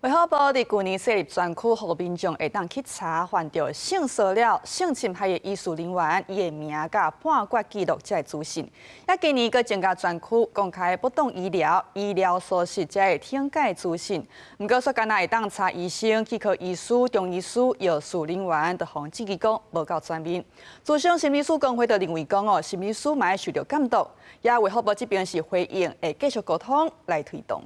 衛福部佇舊年設立專區，予民眾會當去查犯著性騷擾、性侵害的醫事人員伊的名佮判決記錄這个資訊。也今年閣增加專區，公開不當醫療、醫療疏失這个懲戒資訊。毋過，煞干焦會當查醫生、齒科醫師、中醫師、藥事人員，就予人質疑講無夠全面。諮商心理師公會就認為講哦，心理師嘛會受著監督，也衛福部這邊是回應，會繼續溝通來推動。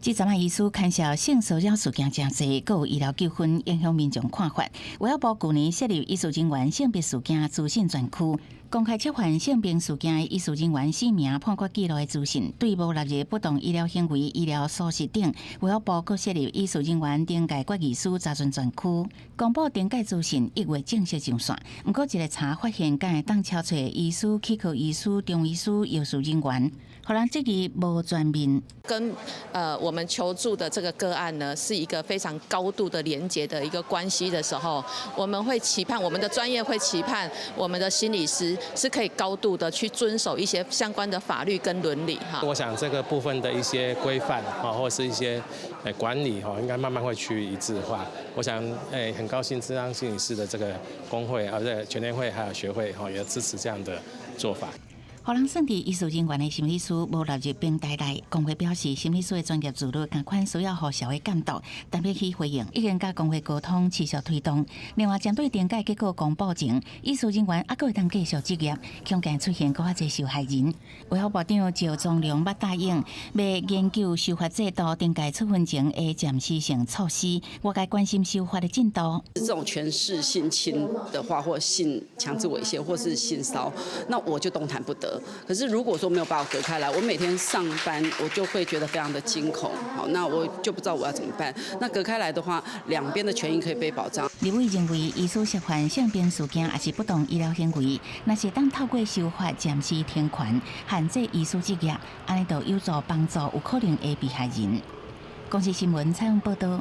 這陣仔醫師牽涉性騷擾事件誠濟，閣有醫療糾紛影響民眾看法。衛福部舊年設立醫事人員性別事件資訊專區，公開涉犯性病事件的醫事人員姓名、判決記錄的資訊，對無納入不當醫療行為、醫療疏失等，衛福部閣設立醫事人員懲戒決議書查詢專區，公布懲戒資訊1月正式上線。毋過一个查發現，敢會當查揣醫師、齒科醫師、中醫師、藥事人員，予人質疑無全面。跟我們求助的這個個案呢，是一個非常高度的連結的一個關係的時候，我們會期盼我們的專業會期盼我們的心理師是可以高度的去遵守一些相關的法律跟倫理哈。我想這個部分的一些規範啊，或是一些管理哈，應該慢慢會趨於一致化。我想很高興諮商心理師的這個公會啊，這個全聯會還有學會哈，也支持這樣的做法。予人算佇醫事人員的心理師無納入名單內，公會表示心理師的專業自律仝款需要予社會監督，陳美希回應已經佮公會溝通，持續推動。另外，針對懲戒結果公布前，醫事人員猶閣會當繼續執業，恐驚出現閣較濟受害人。衛福部長趙宗龍捌答應，欲研究修法制度懲戒處分前的暫時性措施，外界關心修法的進度。這種權勢性侵的話，或性強制猥褻，或是性騷，那我就動彈不得。可是如果說沒有把我隔開來，我每天上班我就會覺得非常的驚恐，好，那我就不知道我要怎麼辦。那隔開來的話，兩邊的權益可以被保障。立委認為，醫師涉犯性病事件抑是不當醫療行為，若是當透過修法暫時停權，限制醫師執業，按呢就有助幫助有可能的被害人。公視新聞採訪報導。